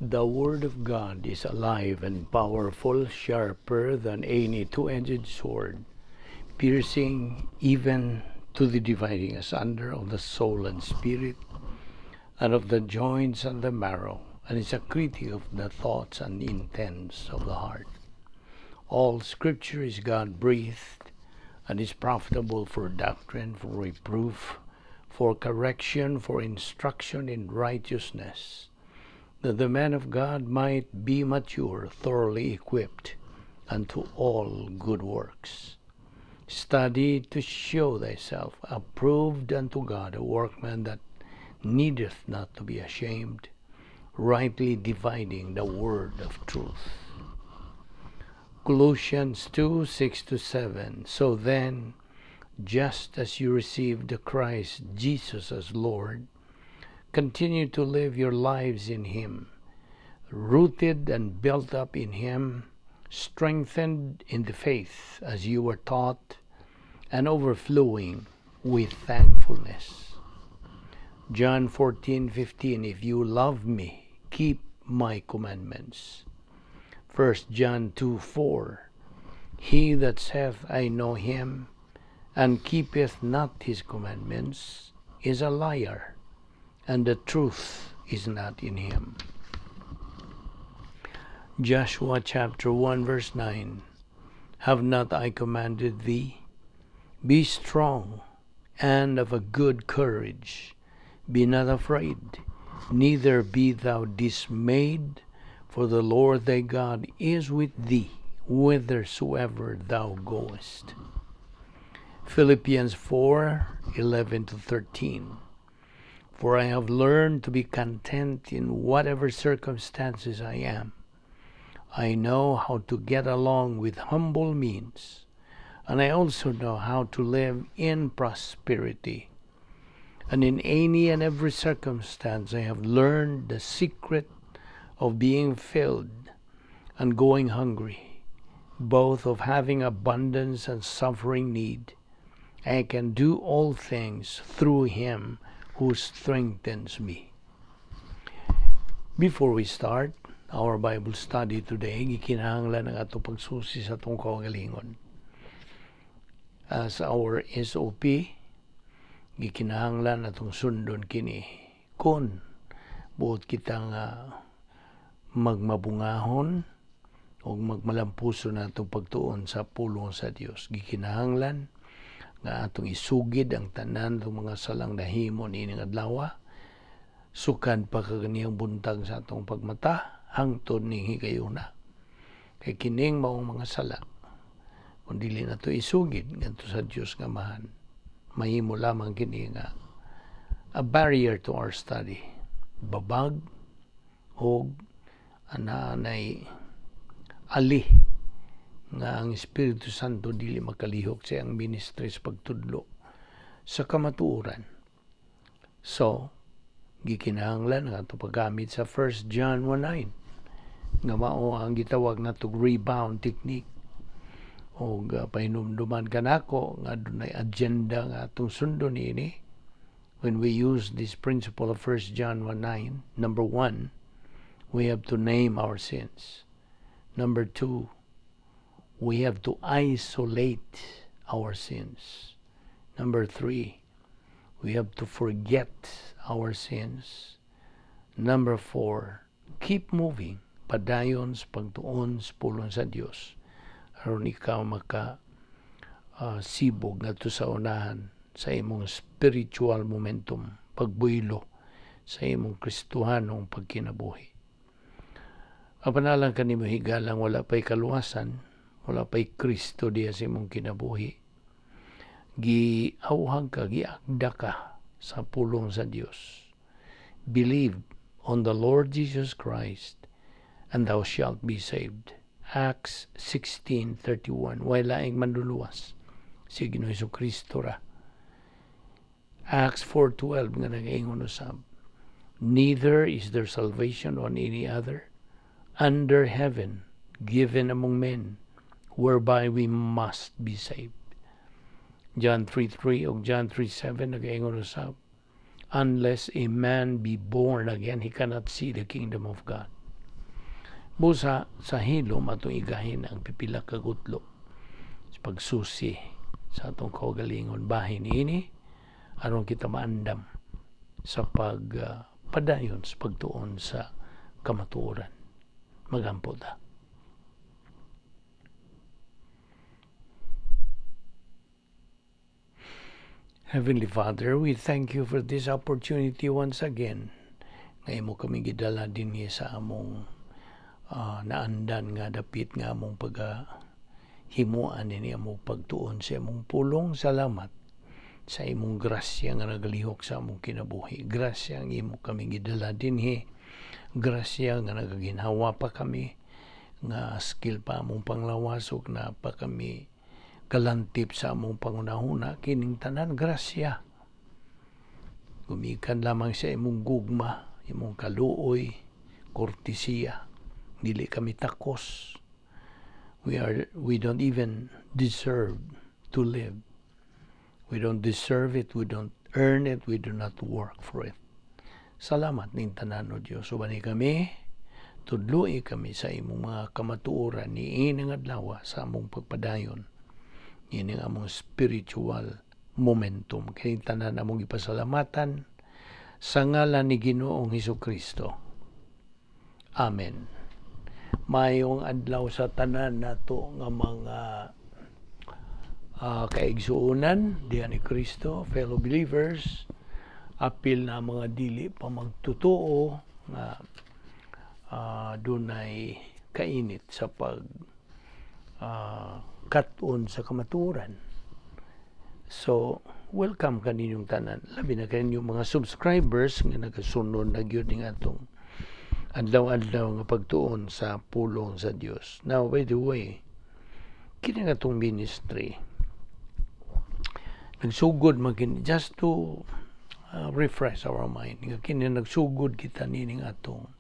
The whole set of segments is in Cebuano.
The Word of God is alive and powerful, sharper than any two-edged sword, piercing even to the dividing asunder of the soul and spirit, and of the joints and the marrow, and is a critic of the thoughts and intents of the heart. All Scripture is God-breathed, and is profitable for doctrine, for reproof, for correction, for instruction in righteousness, that the man of God might be mature, thoroughly equipped unto all good works. Study to show thyself approved unto God, a workman that needeth not to be ashamed, rightly dividing the word of truth. Colossians 2:6-7. So then, just as you received Christ Jesus as Lord, continue to live your lives in Him, rooted and built up in Him, strengthened in the faith as you were taught, and overflowing with thankfulness. John 14:15. If you love me, keep my commandments. 1 John 2:4. He that saith, "I know him," and keepeth not his commandments, is a liar, and the truth is not in him. Joshua chapter 1 verse 9. Have not I commanded thee? Be strong and of a good courage. Be not afraid, neither be thou dismayed, for the Lord thy God is with thee whithersoever thou goest. Philippians 4:11-13. For I have learned to be content in whatever circumstances I am. I know how to get along with humble means, and I also know how to live in prosperity. And in any and every circumstance, I have learned the secret of being filled and going hungry, both of having abundance and suffering need. I can do all things through Him who strengthens me. Before we start our Bible study today, gikinahanglan ang ato pagsusi sa atong kaugalingon. As our SOP, gikinahanglan atong sundon kini kung buot kita nga magmabungahon o magmalampuso na atong pagtuon sa pulong sa Dios. Gikinahanglan nga atong isugid ang tanan ng mga salang nahimo niining adlaw, sukad pa kaganihang buntag sa atong pagmata hangtod ning higayuna, kay kining maong mga sala, kung dili nato isugid ngadto sa Dios nga Amahan, mahimo lamang kini nga a barrier to our study, babag og anaanay ali nga ang Espiritu Santo dili makalihok sa iyang ministry sa pagtudlo sa kamatuoran. So, gikinahanglan nga ato paggamit sa 1 John 1:9 nga mao ang gitawag natog rebound technique. Og pahinumduman kanako nga dunay agenda nga atong sundon niini when we use this principle of 1 John 1:9. Number 1, we have to name our sins. Number 2, we have to isolate our sins. Number 3, we have to forget our sins. Number 4, keep moving. Padayon sa pagtuon sa pulong sa Dios aron ikaw maka sibog ngadto sa unahan sa imong spiritual momentum, pagbuylo sa imong Kristohanong pagkinabuhi. Apan lang kanimo higalang wala pa'y kaluwasan, wala pa'y Kristo diya sa imong kinabuhi, giawhag ka, giagda ka sa pulong sa Dios. Believe on the Lord Jesus Christ and thou shalt be saved. Acts 16:31. Way laing manluluwas, si Ginoo Kristo ra. Acts 4:12 nga nagaingon usab, "Neither is there salvation on any other under heaven given among men whereby we must be saved." John 3:3 ug John 3:7 nagaingon usab, "Unless a man be born again, he cannot see the kingdom of God." Busa sa hilom, atong igahin ang pipila ka gutlo sa pagsusi sa atong kaugalingon bahin ini aron kita maandam sa pagpadayon sa pagtuon sa kamatuoran. Magampo ta. Heavenly Father, we thank you for this opportunity once again nga imo kami gidala dinhi sa among naandan nga dapit nga among pag himuan ini among pagtuon sa imong pulong. Salamat sa imong grasya nga nagalihok sa among kinabuhi. Grasya ang imo kami gidala dinhi. Grasya nga nagaginhawa pa kami, nga skill pa among panglawas ug na pa kami kalantip sa among pangunahuna. Kining tanan grasya. Gumikan lamang sa imong gugma, imong kaluoy, kortesiya. Dili kami takos. We don't even deserve to live. We don't deserve it, we don't earn it, we do not work for it. Salamat ning tanan, O Dios. Ubani kami, tudloi kami sa imong mga kamatuoran niining adlaw sa among pagpadayon. Ini ang among spiritual momentum. Kining tanan among ipasalamatan sa ngalan ni Ginoong Hesus Kristo. Amen. Mayong adlaw sa tanan nato nga mga kaigsuonan diha ni Kristo, fellow believers, apil na mga dili pa magtotoo nga dunay kainit sa pag kat-on sa kamatuoran. So, welcome kaninyong tanan. Labi na kaninyong mga subscribers nga nagasunod na gyud ning atong adlaw-adlaw nga pagtuon sa pulong sa Dios. Now, by the way, kini nga atong ministry, nagsugod man kini, just to refresh our mind, nga kini nagsugod kita nining atong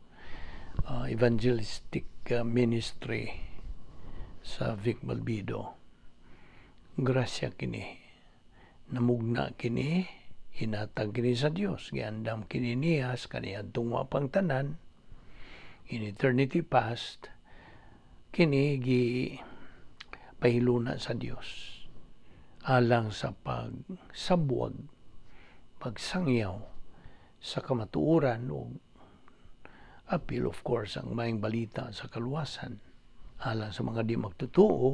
evangelistic ministry sa Vic Balbido. Grasya kini. Namugna kini, hinatag kini sa Dios, giandam kini niya sa kaniadtong wa pang tanan in eternity past, kini gi pahiluna sa Dios alang sa pagsabwag, pagsangyaw sa kamatuoran ug apil, of course, ang maayong balita sa kaluwasan alang sa mga di magtotoo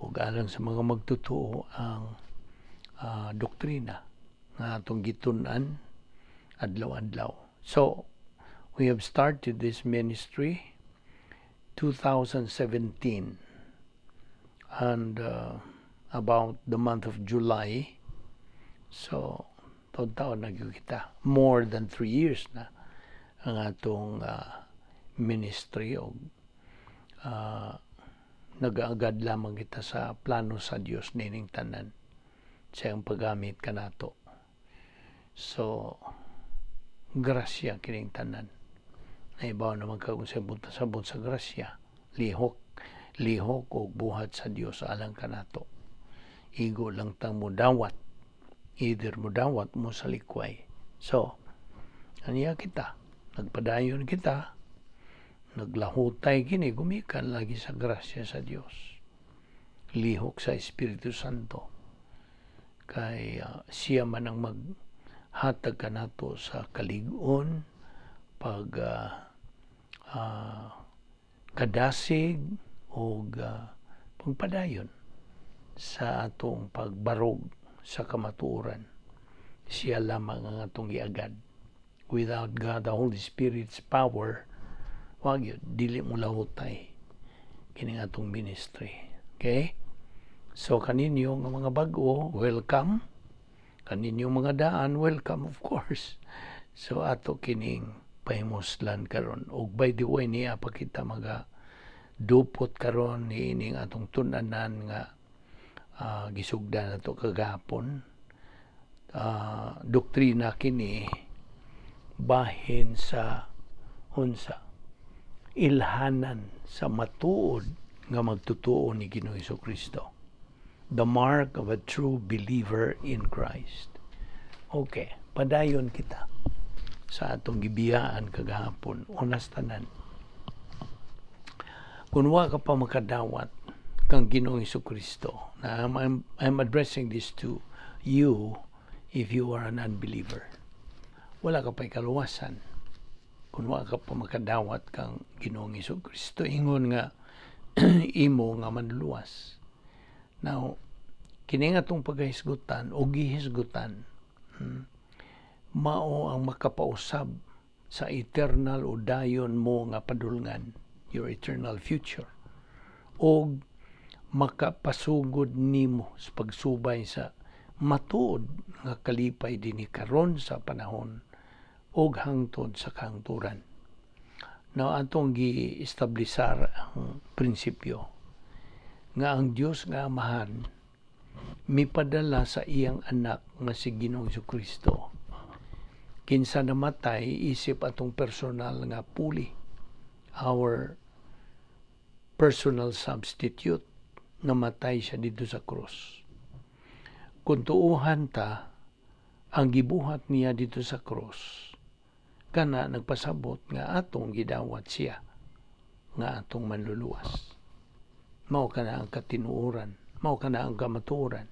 ug alang sa mga magtotoo ang doktrina nga atong gitun-an adlaw-adlaw. So, we have started this ministry 2017 and about the month of July. So, taon-taon na gyud kita. More than 3 years na ang atong ministry og nagaagad lamang kita sa plano sa Dios nining tanan sa iyang paggamit kanato. So, grasya kining tanan. Naibaw naman ka kung sabot sabot sa grasya, lihok, lihok og buhat sa Dios alang kanato. Igo lang tang mudawat, either mudawat mo sa likway. So, aniya kita, nagpadayon kita, naglahutay kini gumikan lagi sa grasya sa Dios. Lihok sa Espiritu Santo. Kay siya man ang maghatag kanato sa kalig-on, pag kadasig og pagpadayon sa atong pagbarog sa kamatuoran. Siya lamang ang atong giagad. Without God, the Holy Spirit's power, wag yun, dili mo lahutay kining atong ministry. Okay? So kaninyo nga mga bag-o, welcome. Kaninyo mga daan, welcome, of course. So ato kining pahimuslan karon. Og by the way, niya pa kita maga dupot karon niining atong tun-anan nga gisugdan nato kagahapon. Doktrina kini bahin sa unsa ilhanan sa matuod nga magtutuo ni Ginoong Kristo. The mark of a true believer in Christ. Okay, padayon kita sa atong gibiyaan kagahapon. Unas tanan. Kung wa ka pa makadawat kang Ginoong Kristo, na I'm addressing this to you if you are an unbeliever. Wala ka pa'y kaluwasan kung wa ka pa makadawat kang Ginoong Kristo ingon nga imo nga manluluwas. Now, kini nga atong pagahisgutan o gihisgutan, mao ang makapausab sa eternal o dayon mo nga padulngan, your eternal future, og makapasugod nimo sa pagsubay sa matuod nga kalipay dinhi karon sa panahon og hangtod sa kahangturan. Now, atong gi-establisar ang prinsipyo nga ang Dios nga Amahan mipadala sa iyang anak nga si Ginoong Kristo, kinsa namatay isip atong personal nga puli, our personal substitute. Namatay siya dito sa krus. Kung tuuhan ta ang gibuhat niya dito sa krus, kana nagpasabot nga atong gidawat siya nga atong manluluwas. Mao kana ang katinuoran, mao kana ang kamatuoran.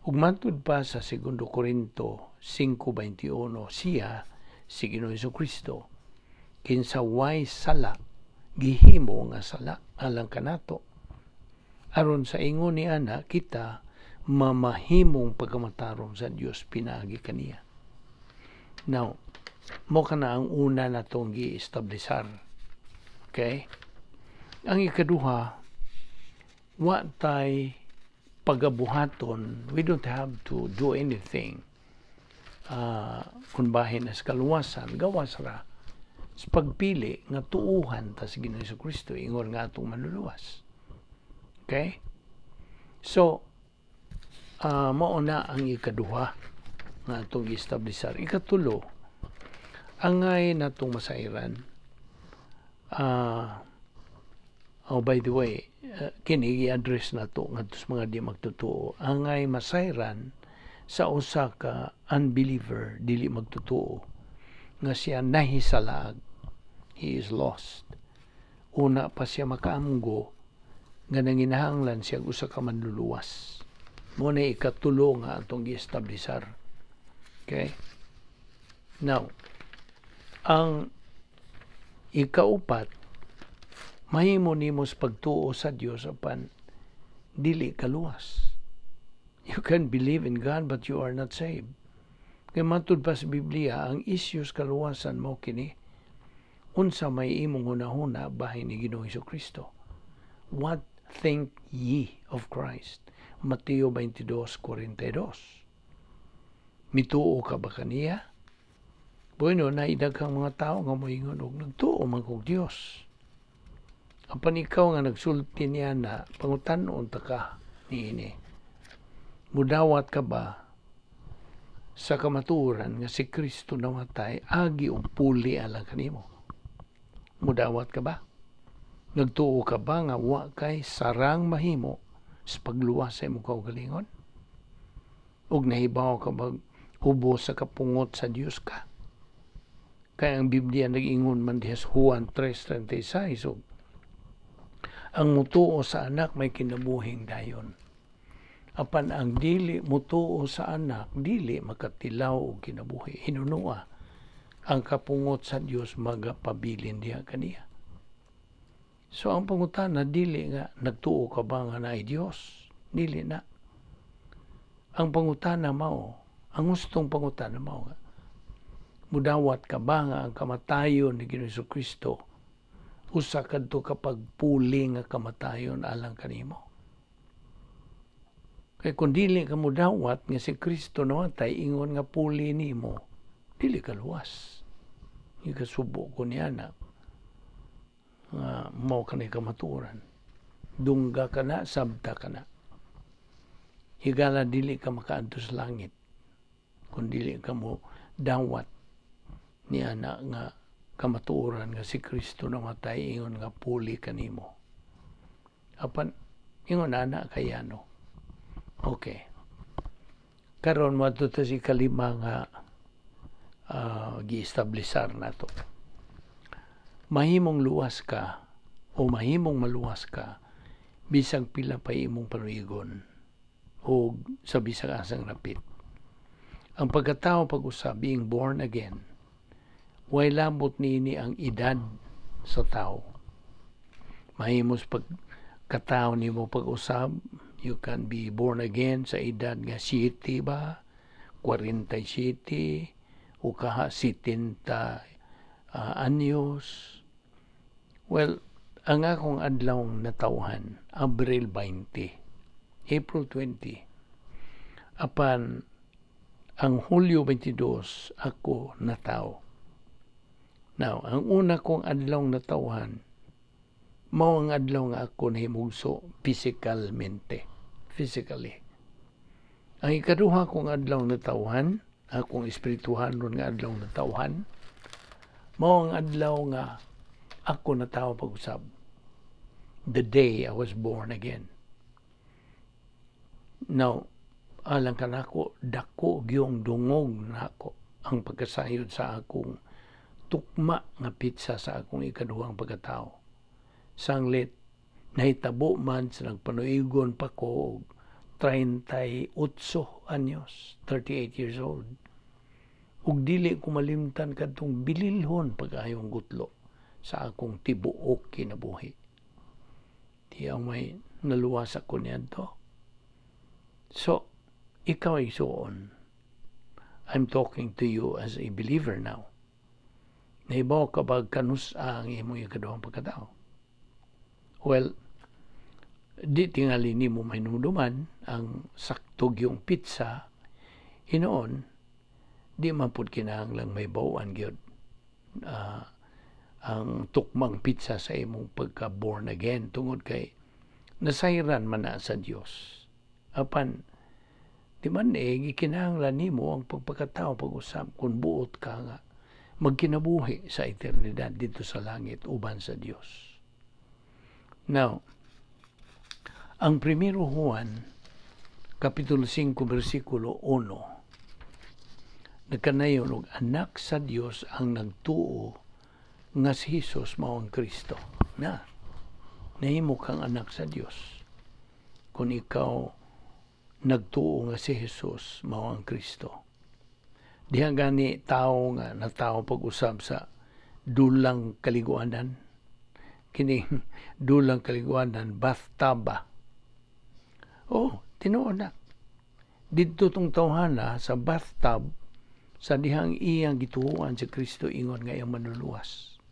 Ug matud pa sa 2 Corinto 5:21, siya, si Ginoong Kristo, kinsa way sala, gihimo nga sala alang kanato, aron sa ingon ni ana kita mamahimong pagkamatarong sa Dios pinaagi kaniya. Now, mao kana ang una natong gi-establisar. Okay? Ang ikaduha, wa tay pagabuhaton, we don't have to do anything kung bahin as kaluwasan, gawas ra sa pagpili nga tuuhan ta sa Ginoong Kristo ingon nga atong manluluwas. Okay? So, mao na ang ikaduha nga atong gi-establisar. Ikatulo, angay natong masairan. Oh, by the way, kini i-address nato ngadto sa mga di magtotoo. Angay masairan sa usa ka unbeliever, dili magtotoo, nga siya nahisalaag, he is lost. Una pa siya makaamgo nga nanginahanglan siya usa ka manluluwas. Mao na ikatulo nga atong gi-establisar. Okay? Now, ang ikaupat, mahimo nimo sa pagtuo sa Dios apan dili kaluwas. You can believe in God but you are not saved. Kay matud pa sa Biblia, ang isyu sa kaluwasan mao kini: unsa may imong hunahuna bahin ni Ginoong Kristo? What think ye of Christ? Mateo 22:42. Mituo ka ba kaniya? Bueno, naidaghang mga tao nga moingon og nagtuo man kog Dios. Apan ikaw nga nagsulti niya na, pangutan-on ta ka niini. Mudawat ka ba sa kamatuoran nga si Kristo namatay agi og puli alang kanimo? Mudawat ka ba? Nagtuo ka ba nga wa kay sarang mahimo sa pagluwas sa imong kaugalingon? Ug nahibaw ka ba ubos sa kapungot sa Dios ka? Kaya ang Biblia nag-ingon man diha sa Juan 3:36 og ang mutuo sa anak may kinabuhing dayon. Apan ang dili mutuo sa anak, dili makatilaw og kinabuhi. Hinunua, ang kapungot sa Dios magapabilin diha kaniya. So ang pangutana dili nga nagtuo ka ba nga naay Dios? Dili na. Ang pangutana mao, ang gustong pangutana mao nga mudawat ka ba nga ang kamatayon ni Ginoong Kristo usa kadto kapag puli nga kamatayon alang kanimo? Kay kung dili ka mudawat nga si Kristo namatay ingon nga puli nimo, dili ka luwas. Ikasubo ko niya na nga mao kanay kamatuoran. Dungga ka na, sabta ka na. Higala dili ka makaadto sa langit kung dili ka mo dawat niya na nga kamatuoran nga si Kristo namatay ingon nga puli kanimo. Apan ingon ana kayano. Okay. Karon mo ta sa ikalima nga gi-establisar nato. Mahimong luwas ka o mahimong maluwas ka bisag pila pa imong panuigon o sa bisag asang rapit. Ang pagkatao pag-usab, being born again, way labot niini ang edad sa tao. Mahimos pagkatao nimo pag-usab, you can be born again sa edad nga 7 ba, 47, o kaha 70 anyos. Well, ang akong adlaw natawhan, Abril 20, April 20. Apan ang Hulyo 22 ako natawo. Now, ang una kong adlaw natawhan, mao ang adlaw nga ako nahimugso physicalmente, physically. Ang ikaduha kong adlaw natawhan, akong espirituhanon nga adlaw natawhan, mao ang adlaw nga ako natawo pag-usab. The day I was born again. Now, alang kanako, dako gyung dungog nako ang pagkasayod sa akong tukma nga petsa sa akong ikaduhang pagkatao. Sanglit, nahitabo man sa nagpanuigon pa ko og 38 anyos, 38 years old. Ug dili ko malimtan kadtong bililhon pag-ayong gutlo sa akong tibuok kinabuhi. Di ang may naluwas ako niadto. So, ikaw, igsuon, I'm talking to you as a believer now. Nahibaw ka ba kanus ang imong ikaduhang pagkatao? Well, di tingali nimo mahinumduman ang sakto gyung petsa hinoon, di man pud kinahanglang mahibaw-an gyud ang tukmang petsa sa imong pagka born again tungod kay nasayran man na sa Dios. Apan di man eh gikinahanglan nimo ang pagpakatao pag-usab kung buot ka nga magkinabuhi sa eternidad dito sa langit uban sa Dios. Now, ang Primero Juan, Kapitulo 5, versikulo 1, nagkanayon og anak sa Dios ang nagtuo nga si Jesus mao ang Kristo. Na, nahimo kang anak sa Dios kung ikaw nagtuo nga si Jesus mao ang Kristo. Diha gani tao nga natawo pag-usab sa dulang kaliguanan, kining dulang kaliguanan, bathtub ba? Oh, tinuod na. Didto tong tawhana sa bathtub sa dihang iyang gituohan si Kristo ingon nga iyang manluluwas.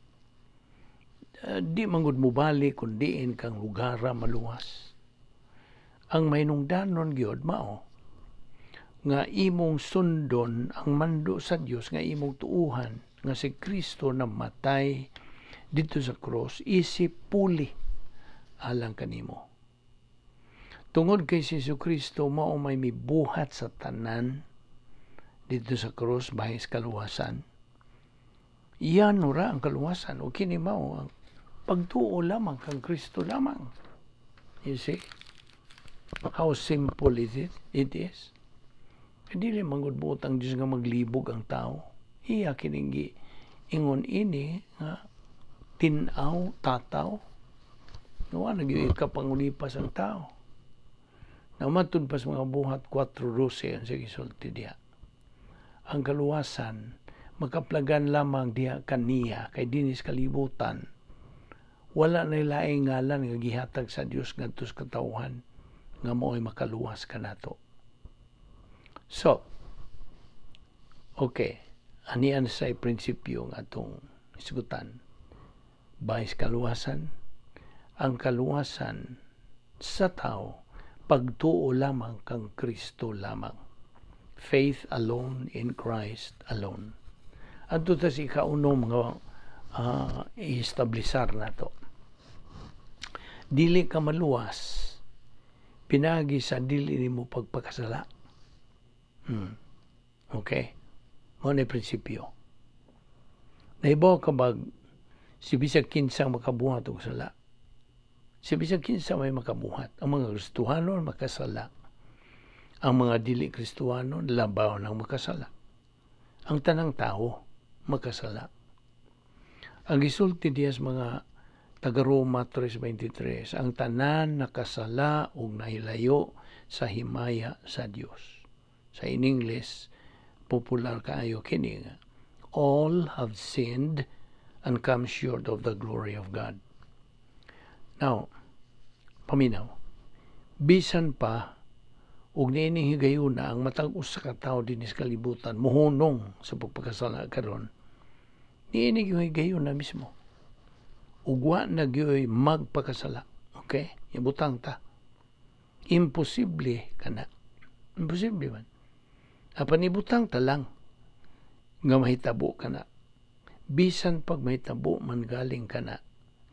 Di manggod mobalik kung diin kang lugara maluwas. Ang mahinungdanon gyud mao nga imong sundon ang mando sa Dios nga imong tuuhan nga si Kristo namatay didto sa cross isip puli alang kanimo. Tungod kay si Kristo mao may mibuhat sa tanan didto sa cross bahis kaluwasan. Iyan ora ang kaluwasan o kini mao ang pagtuo lamang kang Kristo lamang. You see how simple it is? It is. Dili manggod buot ang Dios nga maglibog ang tao. Iya kining ingon ini nga tin-aw, tataw. Wa na gyud kapangulipas ang tao. Na matud pa sa mga Buhat 4:12 ang sige sulti diha. Ang kaluwasan makaplagan lamang diha kaniya kay dinis kalibutan. Wala na laing ngalan nga gihatag sa Dios ngadto sa katawhan nga mao'y makaluwas kanato. So, okay, anian sa prinsipyo nga atong isgutan. Bahis kaluwasan, ang kaluwasan sa tao pagtuo lamang kang Kristo lamang. Faith alone in Christ alone. Adto ta sa ikaunom nga i-establisar nato. Dili ka maluwas pinagi sa dili nimo pagpakasala. Okay? Mao na prinsipyo. Nahibaw ka ba si bisag kinsang makabuhat og sala? Si bisag kinsa may makabuhat. Ang mga Kristohanon makasala. Ang mga dili Kristohanon labaw nang makasala. Ang tanang tao makasala. Ang gisulti diya sa mga Taga Roma 3:23, ang tanan nakasala ug nahilayo sa himaya sa Dios. Sa in English, popular kaayo kini nga, "All have sinned and come short of the glory of God." Now, paminaw. Bisan pa ug niining higayuna ang matag usa ka tawo dinhi sa kalibutan mohunong sa pagpakasala karon, niini yung higayuna mismo ug wa na gyoy magpakasala, okay, ibutang ta imposible kana, imposible man, apan ibutang ta lang nga mahitabo kana. Bisan pag mahitabo man galing kana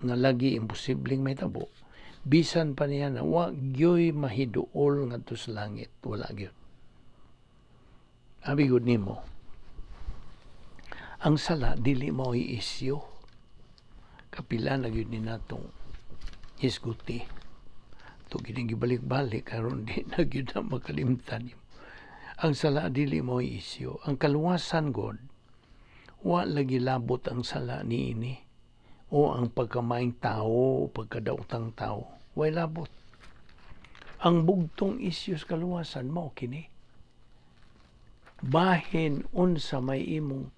nga lagi imposibleng mahitabo, bisan pa niya na wa gyoy mahiduol ngadto sa langit, wala gyud. Abi gud nimo, ang sala dili mao'y isyu. Kapila na gyud ni natong hisguti to, gining gibalik-balik karon, di na gyud na makalimtan nimo. Ang sala dili mao'y isyu. Ang kaluwasan god, wa lagi labot ang sala niini o ang pagkamaing tao o pagkadaotang tao, way labot. Ang bugtong isyu sa kaluwasan mao kini: bahin unsa may imong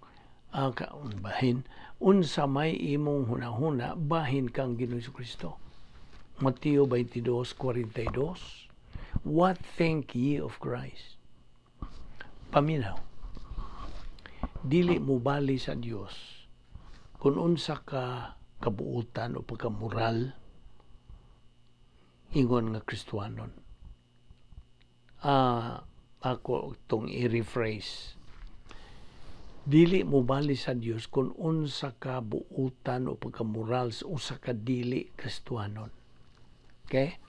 bahin unsa may imong hunahuna, bahin kang Ginoong Kristo. Mateo 22:42. "What think ye of Christ?" Paminaw. Dili mo bali sa Dios kung unsa ka kabuutan o pagkamoral ingon nga Kristohanon. Ako tong i-rephrase. Dili mo bali sa Dios kung unsa ka buutan o pagkamoral sa usa ka dili Kristohanon. Okay?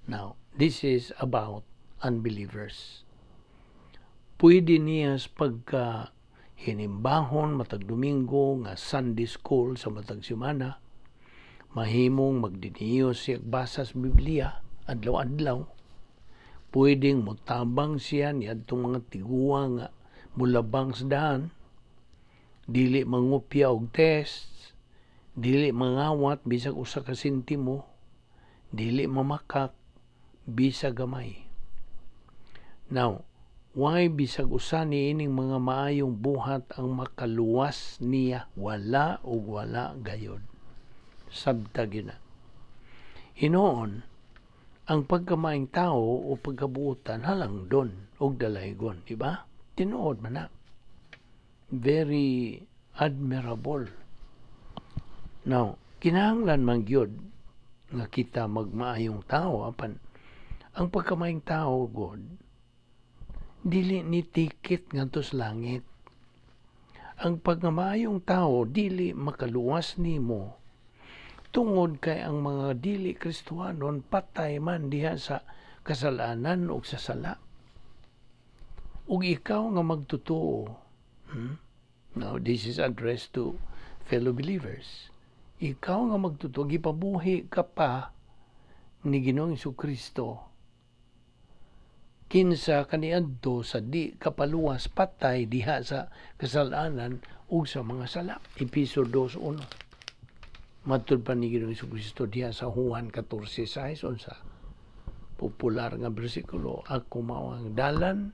Now, this is about unbelievers. Pwede niya sa pagka hinimbahon matag Domingo nga Sunday school sa matag semana, mahimong magdiniyo siya basa sa Biblia adlaw-adlaw, pwedeng motabang siya niadtong mga tiguwa nga mulabang sa daan, dili mangupya og test, dili mangawat bisag usa ka sentimo, dili mamakak bisag gamay. Now, why bisag usa niining mga maayong buhat ang makaluwas niya? Wala ug wala gayod. Sabta gyud na. Hinuon, ang pagkamaing tao o pagkabuotan halangdon og dalaygon, di ba? Tinuod man na. Very admirable. Now, kinahanglan man gyud nga kita magmaayong tao, apan ang pagkamaayong tao god dili ni ticket ngadto sa langit. Ang pagkamaayong tao dili makaluwas nimo tungod kay ang mga dili Kristohanon patay man diha sa kasalanan ug sa sala. Ug ikaw nga magtotoo, Now this is addressed to fellow believers. Ikaw nga magtotoo, gipabuhi ka pa ni Ginoong Kristo, kinsa kaniadto sa di kapaluwas patay diha sa kasalanan ug sa mga sala. Episo 2:1. Matud pa ni Ginoong Kristo diha sa Juan 14:6, unsa popular nga bersikulo, "Ako mao ang dalan,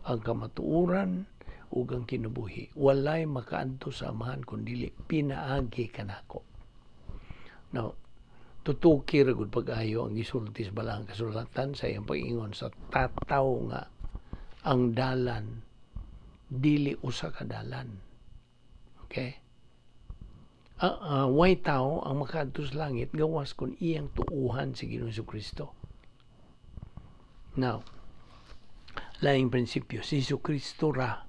ang kamatuoran ug ang kinabuhi. Walay makaadto sa Amahan kun dili pinaagi kanako." Now, tutuki ra gud pag-ayo ang gisulti sa Balaang Kasulatan sa iyang pag-ingon sa tataw nga ang dalan dili usa ka dalan. Okay? Way tao ang makaadto sa langit gawas kun iyang tuuhan si Ginoong Kristo. Now, laing prinsipyo, si Kristo ra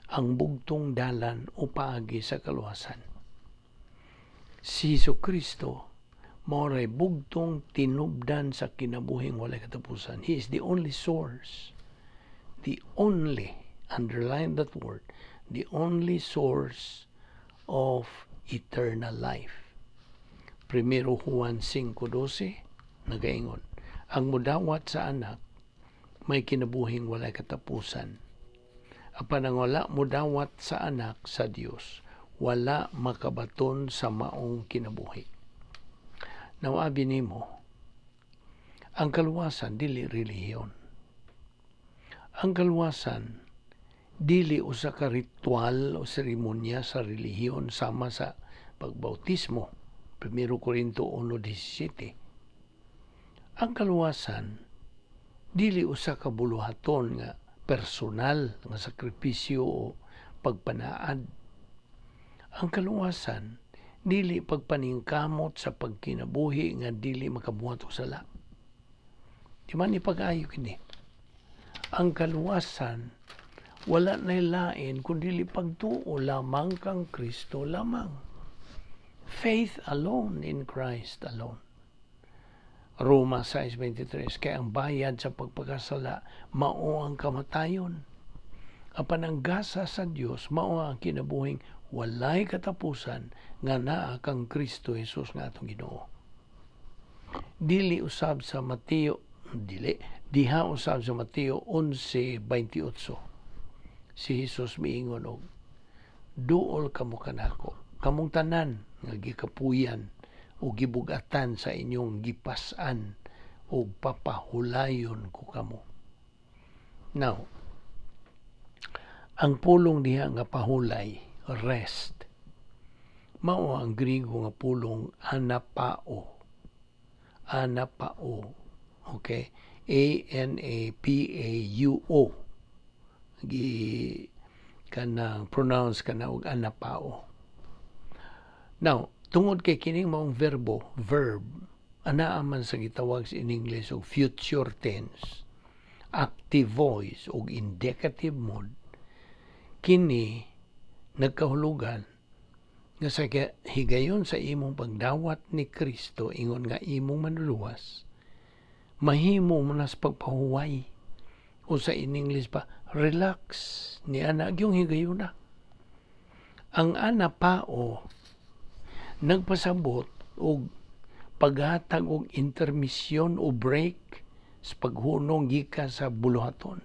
ang bugtong dalan o paagi sa kaluwasan. Si Kristo mao ray bugtong tinubdan sa kinabuhing walay katapusan. He is the only source. The only, underline that word, the only source of eternal life. Primero Juan 5:12 nagaingon, "Ang mudawat sa Anak may kinabuhing walay katapusan. Apan ang wala mudawat sa Anak sa Dios, wala makabaton sa maong kinabuhi." Now, abi nimo, ang kaluwasan dili relihiyon. Ang kaluwasan dili usa ka ritual o seremonya sa relihiyon sama sa pagbautismo. 1 Corinto 1:17. Ang kaluwasan dili usa ka buluhaton nga personal nga sakripisyo o pagpanaad. Ang kaluwasan dili pagpaningkamot sa pagkinabuhi nga dili makabuhat og sala. Di man ipag-ayo kini. Ang kaluwasan wala na lain kundi pagtuo lamang kang Kristo lamang. Faith alone in Christ alone. Roma 6:23, kay ang bayad sa pagpakasala mao ang kamatayon. Apan ang gasa sa Dios mao ang kinabuhing walay katapusan nga naa kang Kristo Jesus nga atong Ginoo. Dili usab sa Mateo, dili diha usab sa Mateo 11:28. Si Jesus miingon og, "Duol kamo kanako, kamong tanan nga gikapuyan o gibugatan sa inyong gipas-an, o papahulayon ko kamo." Now, ang pulong diha nga pahulay, rest, mao ang Griego nga pulong anapao. Anapao. Okay? anapauo. Gi kanang pronounce kana og anapao. Now, tungod kay kining maong verbo, verb, anaa man sa gitawag in English og future tense, active voice og indicative mode, kini nagkahulugan nga sa higayon sa imong pagdawat ni Kristo ingon nga imong manluluwas, mahimo mo na sa pagpahuway o sa in English pa, relax ni ana yung higayon na. Ang anapao nagpasabot og paghatag og intermission o break sa paghunong gikan sa buluhaton.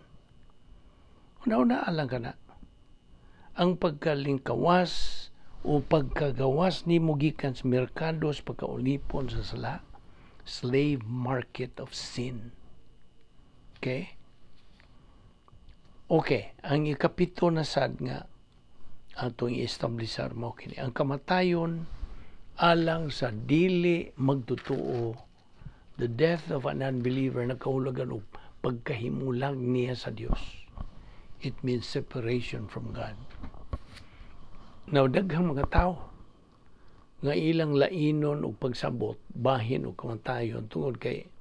Una-una lang ka na. Ang pagkalingkawas o pagkagawas nimo gikan sa merkado sa pagkaulipon sa sala, slave market of sin. Okay? Okay, ang ikapito na sad nga atong i-establisar mo kini ang kamatayon alang sa dili magtotoo. The death of an unbeliever nagkahulugan og pagkahimulag niya sa Dios. It means separation from God. Now, daghang mga tao nga ilang lainon og pagsabot bahin og kamatayon tungod kay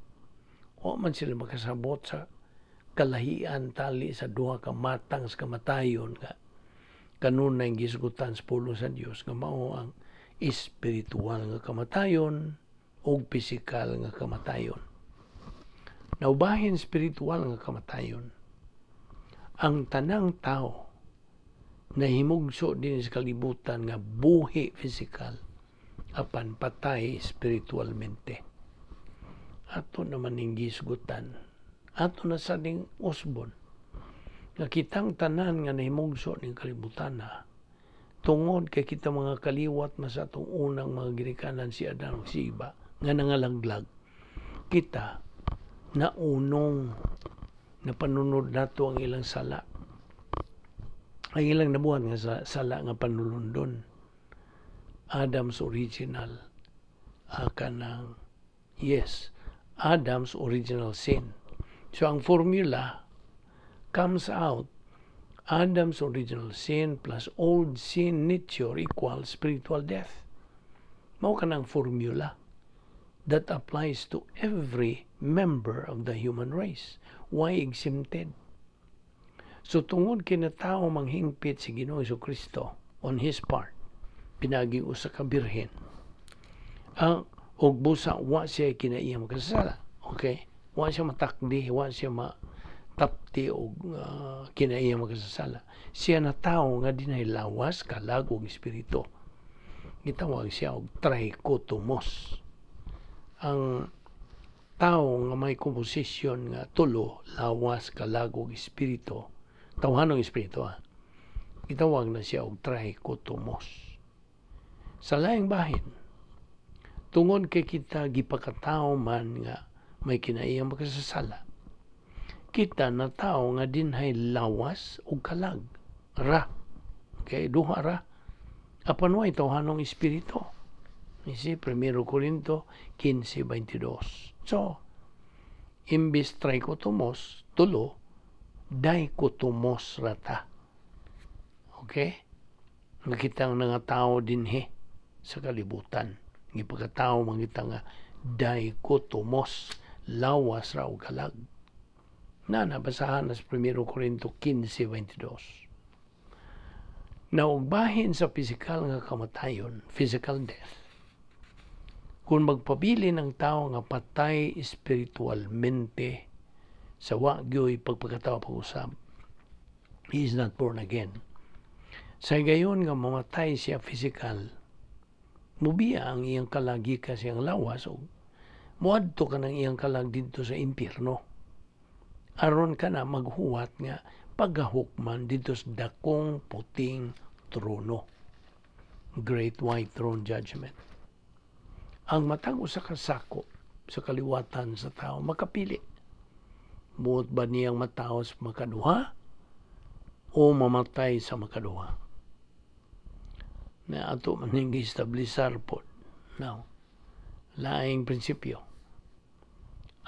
wa man sila makasabot sa kalahian tali sa duha ka matang sa kamatayon nga kanunay gisgutan sa pulong sa Dios nga mao ang espiritual nga kamatayon o pisikal nga kamatayon. Naubahin spiritual nga kamatayon, ang tanang tao na himugso din sa kalibutan nga buhi pisikal apan patay spiritualmente. Ato naman ning gisgutan, ato na sa ning usbon nga kitang tanan nga nahimugso ning kalibutan na tungod kay kita mga kaliwat mas atong unang mga ginikanan si Adan ug si Eva nga nangalaglag, kita naunong napanunod nato ang ilang sala, ang ilang nabuhat nga sala nga panulundon, Adam's original kanang, yes, Adam's original sin. So ang formula comes out Adam's original sin plus old sin nature equals spiritual death. Mao kanang formula that applies to every member of the human race. Why exempted? So tungod kinatao manghingpit si Ginoong Kristo on his part, pinaging usa ka birhen. Ang og busa wa siya kinaiya makasala. Okay? Wa siya matakdi, wa siya ma tapti og kinaiya makasasala. Siya na tao nga dinay lawas, kalag ug espiritu. Gitawag siya og trichotomos. Ang tao nga may composition nga tulo, lawas, kalag ug espiritu, tawhanong espiritu ha. Gitawag na siya og trichotomos. Sa laing bahin, Tungod kay kita gipakatao man nga may kinaiyang makasasala, kita na tao nga dinhay lawas ug kalag ra. Okay, duha ra. Apan way tawhanong espiritu. You see, 1 Corinto 15:22. So, imbis trichotomos, tulo, dichotomos rata. Okay? Nga kitang nga tao dinhi sa kalibutan. Gipagkatao man kita nga dichotomos, lawas ra og kalag. Na nabasahan na sa 1 Corinto 15:22. Na og bahin sa pisikal nga kamatayon, physical death, kung magpabili ng tao nga patay espiritualmente sa wa gyoy pagpagkatao pag-usab, he is not born again. Sa gayon nga mamatay siya physical, mubiya ang iyang kalag gikan sa iyang lawas o muadto ka ng iyang kalag didto sa impierno. Aron ka na maghuwat nga pagahukman didto sa dakong puting trono. Great White Throne Judgment. Ang matag usa ka sako sa kaliwatan sa tao makapili. Buot ba niyang matawo sa makaduha o mamatay sa makaduha? Na ato man ning giestablisar pod. Now, laing prinsipyo.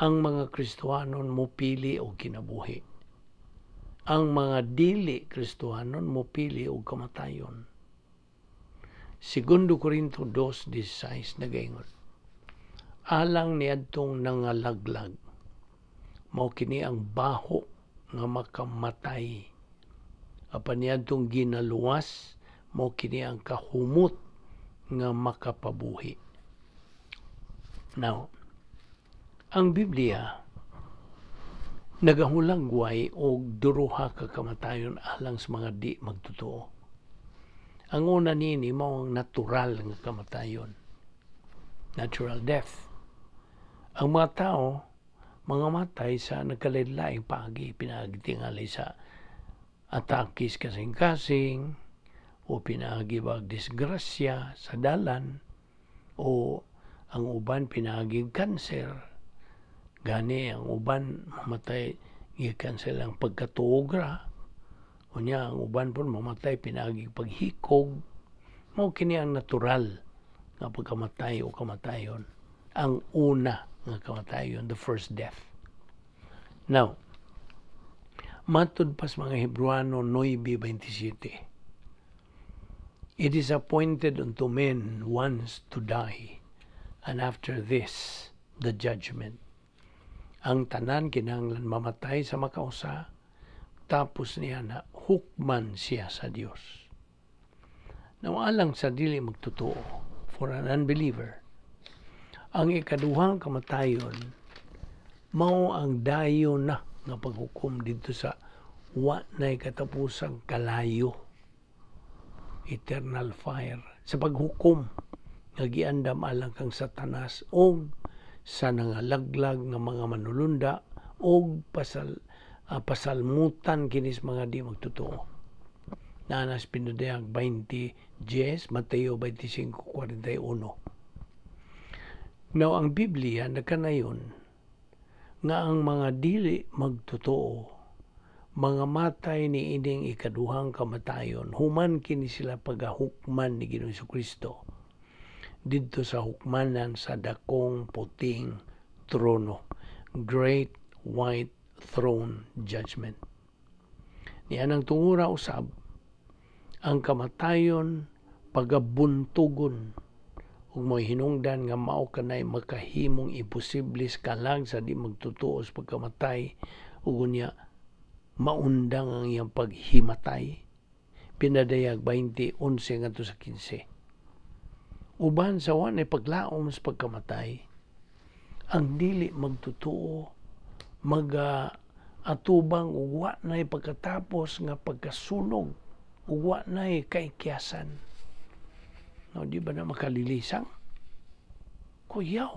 Ang mga Kristohanon mopili og kinabuhi. Ang mga dili Kristohanon mopili og kamatayon. Segundo Corinto 2:16 nagaingon, alang niadtong nangalaglag, mao kini ang baho nga makamatay. Apan niadtong ginaluwas, mao kini ang kahumot nga makapabuhi. Now, ang Biblia nagahulagway og duruha ka kamatayon alang sa mga di magtotoo. Ang una niini mao ang natural nga kamatayon, natural death. Ang mga tao mga matay sa nagkalain-laing paagi, pinaagi tingali sa atakis kasing-kasing o pinaagi bag disgrasya sa dalan o ang uban pinaagi kanser. Gani ang uban mamatay gikan sa ilang pagkatuogra. Unya ang uban pud mamatay pinaagi paghikog. Mao kini ang natural nga pagkamatay o kamatayon. Ang una nga kamatayon, the first death. Now, matud pas mga Hebreano 9:27, "It is appointed unto men once to die, and after this, the judgment." Ang tanan kinahanglan mamatay sa makausa, tapos niya na hukman siya sa Dios. Now, alang sa dili magtotoo, for an unbeliever, ang ikaduhang kamatayon mao ang dayon na nga paghukom didto sa wa nay katapusang kalayo, eternal fire, sa paghukom nga giandam alang kang Satanas og sa nangalaglag nga mga manulunda og pasalmutan kinis mga di magtotoo. Nanas Pinadayag 20:10, Mateo 25:41. Now, ang Biblia nagkanayon nga ang mga dili magtotoo mga matay ni ining ikaduhang kamatayon human kini sila pagahukman ni Ginoong Kristo didto sa hukmanan sa dakong puting trono, Great White Throne Judgment. Niya tungura usab ang kamatayon pagabuntugon ug mo'y hinungdan nga mao kanay makahimong imposible sa kalag sa di magtotoo sa pagkamatay ug unya maundang ang iyang paghimatay. Pinadayag 20:11 ngadto sa 15. Uban sa wa nay paglaom sa pagkamatay, ang dili magtotoo maga atubang ug wa nay pagkatapos nga pagkasunog ug wa nay kaikyasan. No, di ba na makalilisang? Kuyaw,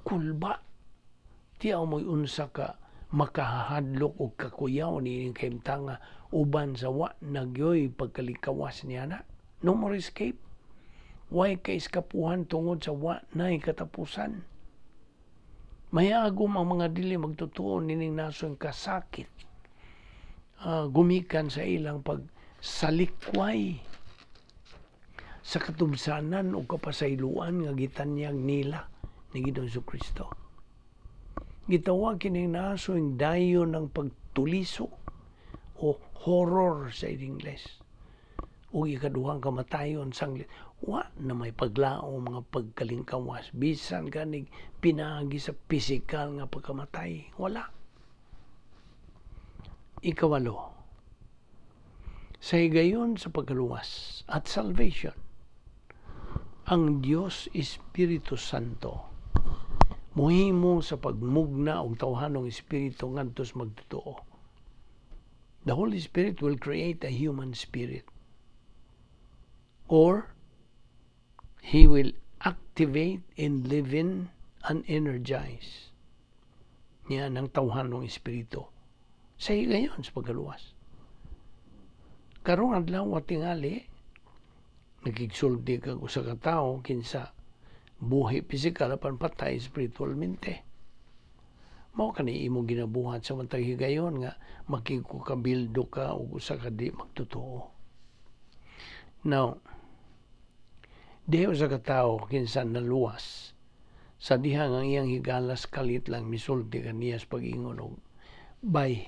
kulba, tiyaw mo'y unsa ka makahadlok og kakuyaw ni kahimtanga uban sa wa nagyoy pagkalikawas niya na. No more escape. Way kaiskapuhan tungod sa wa nay katapusan. Mayagom ang mga dili magtotoo nining nasoy kasakit. Gumikan sa ilang pagsalikway sa katumsanan o kapasayloan nga gitanyag nila ni Ginoong Kristo. Gitawag kining nasoy dayon ng pagtuliso o horror sa Ingles. O ikaduhang kamatayon sanglit wa na may paglao mga pagkalingkawas bisan ganig pinaagi sa pisikal nga pagkamatay, wala. Ikawalo, sa higayon sa pagkaluwas at salvation, ang Dios Espiritu Santo muhimo sa pagmugna og tawhanong espiritu ngadto sa magtotoo. The Holy Spirit will create a human spirit, or He will activate and live in and energize niya ng tawhanong espiritu sa higayon sa pagkaluwas. Karong adlaw tingali nagigsulti kag usa ka tawo kinsa buhi pisikal apan patay spiritualmente. Mao kani imong ginabuhat sa matag higayon nga makigkukabildo ka og usa ka di magtotoo. Now, diha usa ka tawo kinsa naluwas sa diha nga iyang higalas kalit lang misulti kaniya sa pag-ingon og, "Bay,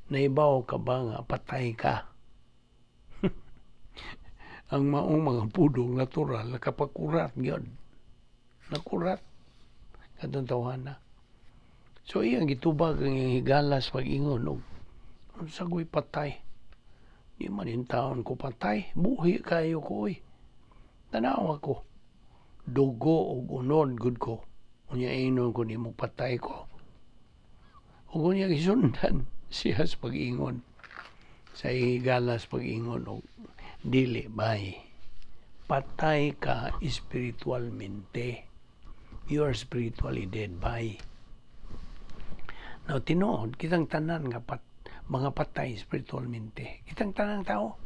naibaw ka ba nga patay ka?" Ang maong mga pudong natural nakapakurat gyud. Nakurat kadtong tawhana. So iyang gitubag ang iyang higalas pag-ingon og, "Unsa ko'y patay? Di man taon ko patay, buhi kayo ko oy. Tanawa ko. Dugo ug unod gud ko. Unya ingnon ko nimo patay ko?" Ug unya gisundan siya sa pag-ingon. Sa higalas pag-ingon og, "Dili bay. Patay ka espiritualmente. You are spiritually dead, bay." Now, tinuod, kitang tanan nga mga patay spiritualmente. Kitang tanang tao.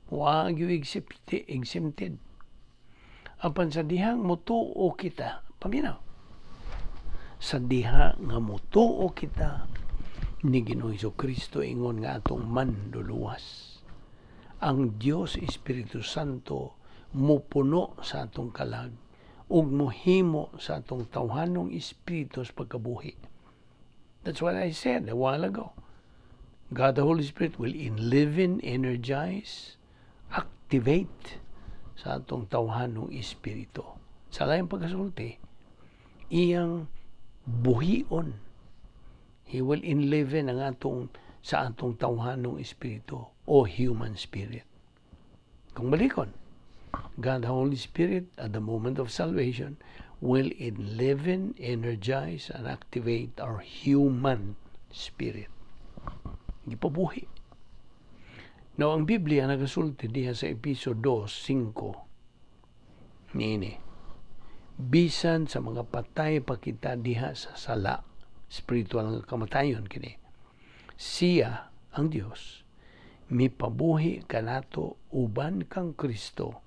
Wa gyud exempted. Apan sa dihang mutuo kita, paminaw. Sa diha nga mutuo kita ni Ginoong Kristo ingon nga atong manduluwas, ang Dios Espiritu Santo mupuno sa atong kalag ug muhimo sa atong tawhanong espiritu sa pagkabuhi. That's what I said a while ago. God the Holy Spirit will enliven, energize, activate sa atong tawhanong espiritu. Sa laing pagkasulti, iyang buhion. He will enliven ang atong sa atong tawhanong espiritu o human spirit. Kung balikon, God the Holy Spirit at the moment of salvation will enliven, energize, and activate our human spirit. Gipabuhi. Now, ang Biblia nagasulti diha sa Episo 2:5 niini. Bisan sa mga patay pa kita diha sa sala, spiritual nga kamatayon kini. Siya, ang Dios, mipabuhi kanato uban kang Kristo,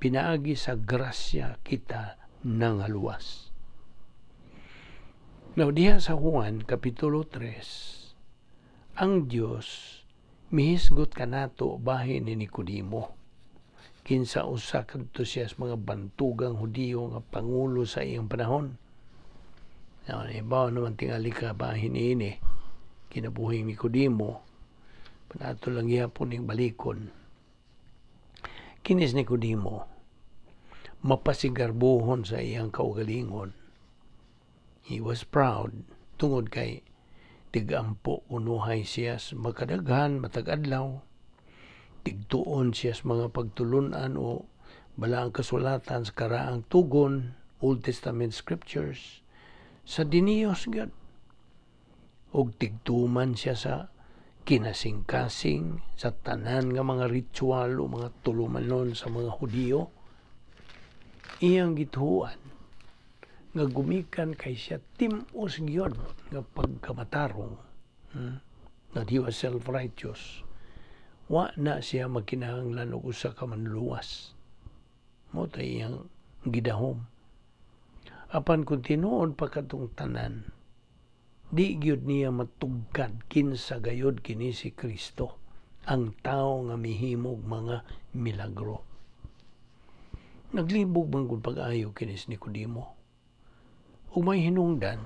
pinaagi sa grasya kita nangaluwas. Now, diha sa Juan, Kapitulo 3, ang Dios mihisgot kanato bahin ni Nicodemo, kinsa usa kadto siya sa mga bantugang Hudiyo nga pangulo sa iyang panahon. Now, ibaw naman tingali ka bahin ini kinabuhing Nicodemo, panato lang gihapon ning balikon. Kinis Nicodemo mapasigarbohon sa iyang kaugalingon. He was proud tungod kay tigampo unuhay siya sa makadaghan matag adlaw, tigtuon siya sa mga pagtulunan o balaang kasulatan sa karaang tugon, Old Testament scriptures sa diniyos gyud, ug tigtuman siya sa kinasing-kasing sa tanan nga mga ritual o mga tulumanon sa mga Hudiyo. Iyang gituan nga gumikan kay siya tim-os gyud nga pagkamatarong, That he was self-righteous. Wa na siya magkinahanglan og usa ka manluluwas. Mao to iyang gidahom. Apan kung tinuod pa katong tanan, di gyud niya matugkad kinsa gayod kini si Kristo, ang tao nga mihimog mga milagro. Naglibog man gud pag-ayo kini si Nicodemo. Ug may hinungdan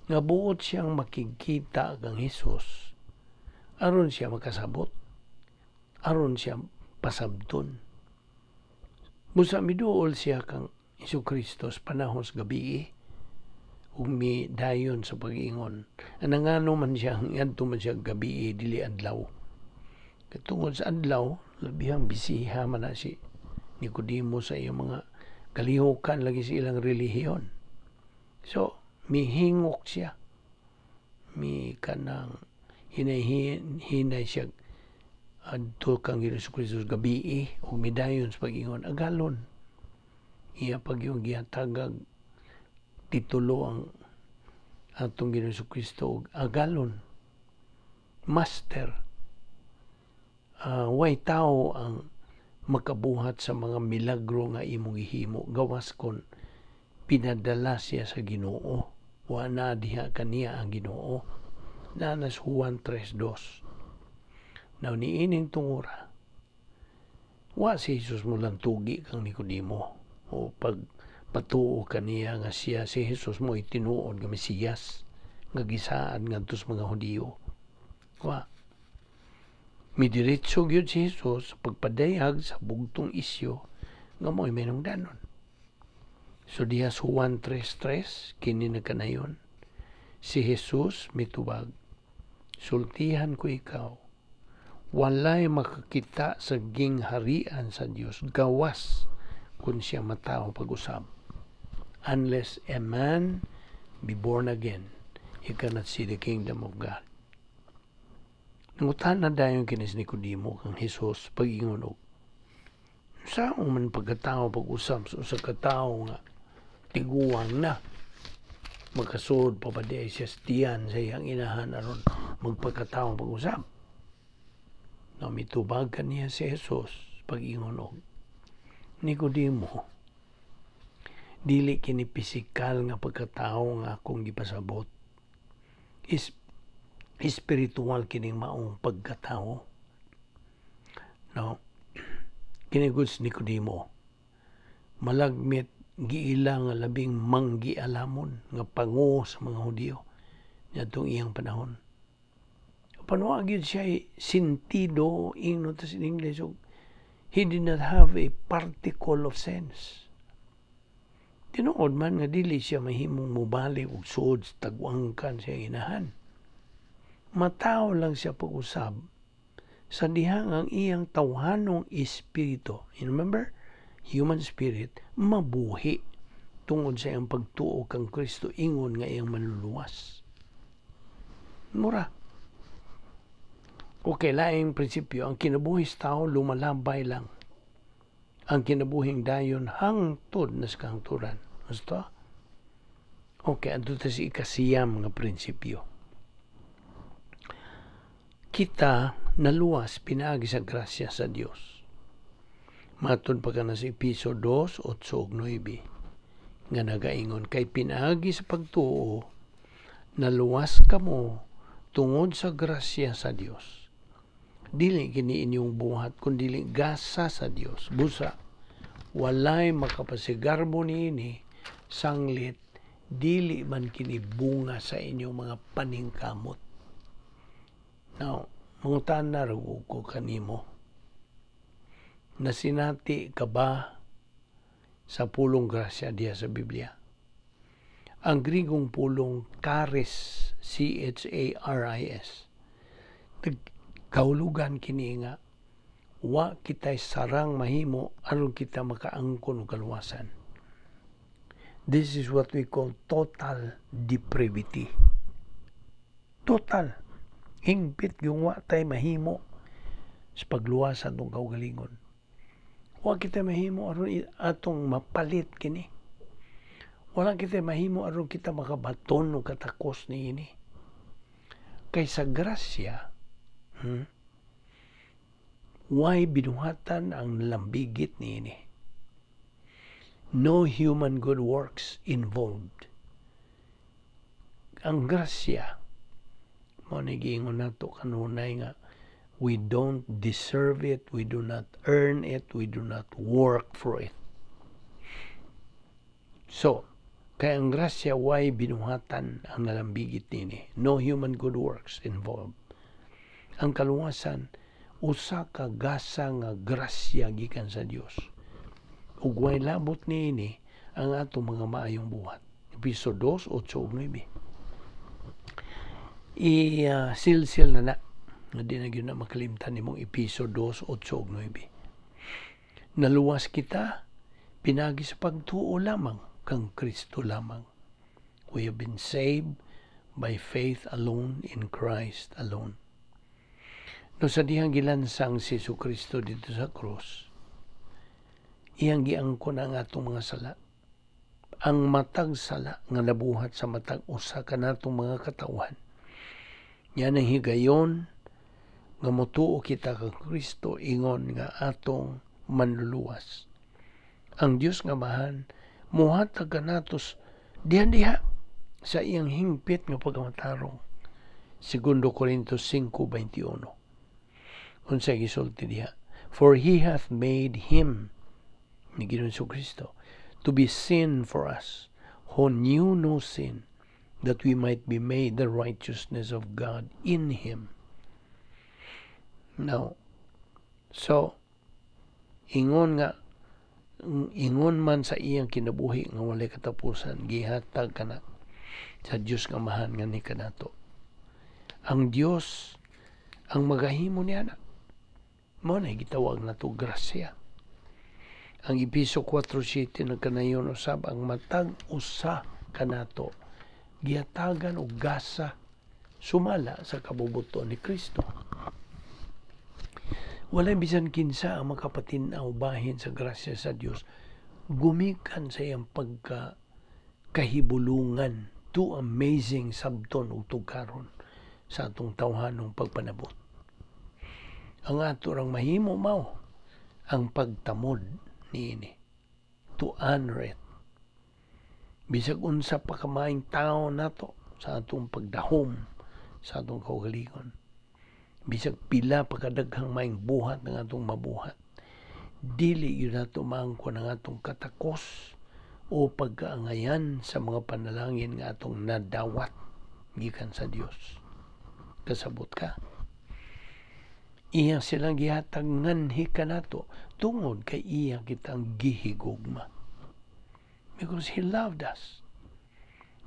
nga buot siyang makigkita kang Hesus aron siya makasabot, aron siya pasabton. Busa miduol siya kang Hesus Kristo sa panahon sa gabi ug midayon sa pag-ingon. Anangano man siya, ngadto man siya gabi, dili adlaw? Katungod sa adlaw, labihang bisiha man na si Nicodemo sa iyang mga kalihukan lagi sa ilang relihiyon. So, mihingok siya. Mi kanang hinay siya adto kang Hesus Kristo gabi ug midayon sa pag-ingon, "Agalon." Iya pag yung gihatagag titulo ang atong Ginoong Kristo og agalon, master. Way tao ang makabuhat sa mga milagro nga imong gihimo gawas kon pinadala siya sa Ginoo. Wa na diha kaniya ang Ginoo. Naa na sa Juan 3:2. Now, niining tungura, wa si Jesus molantugi kang Nicodemo o pag patuo kaniya nga siya si Jesus mo tinuod nga Mesiyas nga gisaad ngadto sa mga Hudiyo. Wa. Midiretso gyud si Jesus sa pagpadayag sa bugtong isyu nga mo'y minungdanon. So diha sa Juan 3:3, kini nagkanayon, si Jesus mitubag, "Sultihan ko ikaw, walay makakita sa gingharian sa Dios gawas kung siya matao pag-usab. Unless a man be born again, he cannot see the kingdom of God." Nangutana dayon kini si Nicodemo kang Jesus pag-ingon og, "Unsaon man pagkatao pag-usab sa usa ka tawo nga tiguang na? Makasud pa ba diay siya sa tiyan sa iyang inahan aron magpagkatao pag-usab?" No, mitubag kaniya si Jesus pag-ingon og, "Nicodemo, dili kini pisikal nga pagkatao nga akong gipasabot. Is spiritual kining maong pagkatao." No, kini gud si Nicodemo, malagmit giila nga labing manggialamon nga pango sa mga Hudiyo niadtong iyang panahon. Apan wa gyud siya sentido, ingnon ta sa English, og he did not have a particle of sense. Tinuod man nga dili siya mahimong mubalik og suod sa tagwangkan sa inahan. Matawo lang siya pag-usab sa dihang ang iyang tawhanong espiritu. You remember? Human spirit, mabuhi tungod sa iyang pagtuo kang Kristo ingon nga iyang manluluwas. Mura. Okay, laing prinsipyo, ang kinabuhi sa tao lumalabay lang. Ang kinabuhing dayon hangtod na sa kahangturan. Gusto? Okay, adto ta sa ikasiyam nga prinsipyo. Kita naluwas pinaagi sa grasya sa Dios. Matod pa ka na sa Epeso 2, 8 ug 9 nga nagaingon, "Kay pinaagi sa pagtuo naluwas kamo tungod sa grasya sa Dios. Dili kini inyong buhat kun dili gasa sa Dios. Busa walay makapasigarbo niini, sanglit dili man kini bunga sa inyong mga paningkamot." Now, mangutana ra ko kanimo. Nasinati ka ba sa pulong grasya diha sa Biblia? Ang Grigong pulong charis, charis, nagkahulugan kini nga wa kita'y sarang mahimo aron kita makaangkon og kaluwasan. This is what we call total depravity. Total. Hingpit yung wa tay mahimo sa pagluwas sa atong kaugalingon. Wa kita mahimo aron atong mapalit kini. Wala kita mahimo aron kita makabaton og katakos niini. Kay sa grasya, way binuhatan ang nalambigit niini. No human good works involved. Ang grasya, mao ni giingon nato kanunay nga we don't deserve it, we do not earn it, we do not work for it. So, kay ang grasya way binuhatan ang nalambigit nini. No human good works involved. Ang kaluwasan, usa ka gasa nga grasya gikan sa Dios. Ug way labot niini ang atong mga maayong buhat. Episo 2, 8 ug 9. I-silsil na na nga di na gyud na makalimtan nimong Episo 2, 8 ug 9. Naluwas kita pinagi sa pagtuo lamang kang Kristo lamang. We have been saved by faith alone in Christ alone. No sa dihang gilansang si Jesu Kristo dito sa krus, iyang giangkon ang atong mga sala. Ang matag sala nga nabuhat sa matag usa kanatong mga katawhan. Yan ang higayon nga motuo kita kang Kristo ingon nga atong manluluwas. Ang Dios nga Amahan muhatag kanatos dihan diha sa iyang hingpit nga pagkamatarong. Segundo Corintios 5:21. Unsay gisulti diha? "For he hath made him," ni Ginoong Kristo, "to be sin for us, who knew no sin, that we might be made the righteousness of God in him." Now, so, ingon man sa iyang kinabuhi nga walay katapusan, gihatag kana sa Dios nga Amahan nga ni kanato. Ang Dios ang magahimo niya na. Mao na gitawag nato grasya. Ang Episo 4:7 nagkanayon usab ang matag usa kanato gihatagan og gasa sumala sa kabubuton ni Kristo. Walay bisan kinsa ang makapatin-aw bahin sa grasya sa Dios gumikan sa iyang pagka kahibulungan, too amazing sabton ug tugkaron sa atong tawhanong pagpanabot. Ang ato rang mahimo mao ang pagtamod niini, to honor it. Bisag unsa pa kamaayong tao nato sa atong pagdahom sa atong kaugalingon, bisag pila pa kadaghang maayong buhat ng atong mabuhat, dili gyud nato maangkon ang atong katakos o pagkaangayan sa mga panalangin nga atong nadawat gikan sa Dios. Kasabot ka? Iya silang gihatag nganhi kanato tungod kay iya kitang gihigugma. Because He loved us.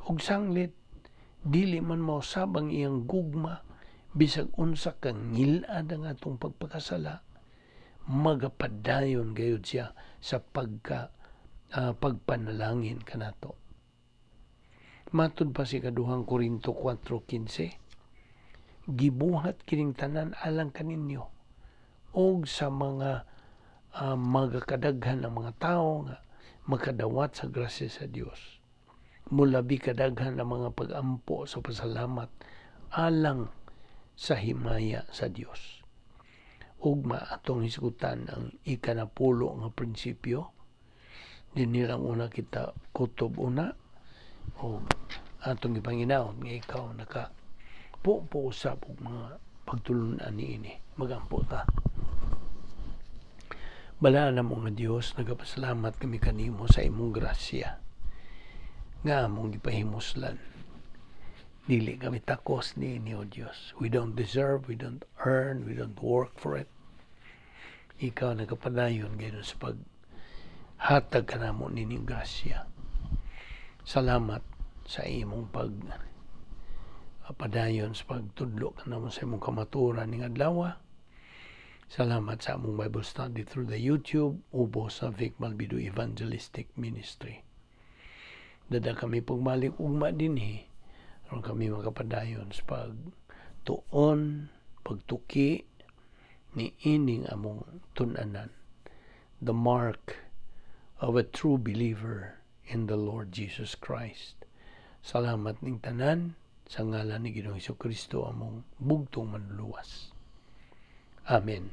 Ug sanglit, dili man mausab ang iyang gugma bisag unsa ka ngilad ang atong pagpakasala, magapadayon gayud siya sa pagpanalangin kanato. Matud pa si Kaduhang Korinto 4:15, gibuhat kining tanan alang kaninyo og sa mga magakadaghan ng mga tao nga makadawat sa grasya sa Dios. Mulabi kadaghan ang mga pagampo sa pasalamat alang sa himaya sa Dios. Ugma atong hisgutan ang ikanapulo nga prinsipyo. Dinhi lang una kita kutob una o atong ipanginaon nga ikaw naka po usab og mga pagtulunan niini. Magampo ta. Balaan mo nga Dios, nagapasalamat kami kanimo sa imong grasya nga among gipahimuslan. Dili kami takos niini, O Dios. We don't deserve, we don't earn, we don't work for it. Ikaw nagapadayon gayud sa paghatag kanamo nining grasya. Salamat sa imong pag padayon sa pagtudlo kanamo sa imong kamatuoran ning adlaw. Salamat sa among Bible study through the YouTube ubos sa Vic Malbido Evangelistic Ministry. Dada kami pagbalik ugma dinhi aron kami makapadayon sa pagtuon, pagtuki ni ining among tun-anan. The mark of a true believer in the Lord Jesus Christ. Salamat ning tanan sa ngalan ni Ginoong Kristo among bugtong manluluwas. Amen.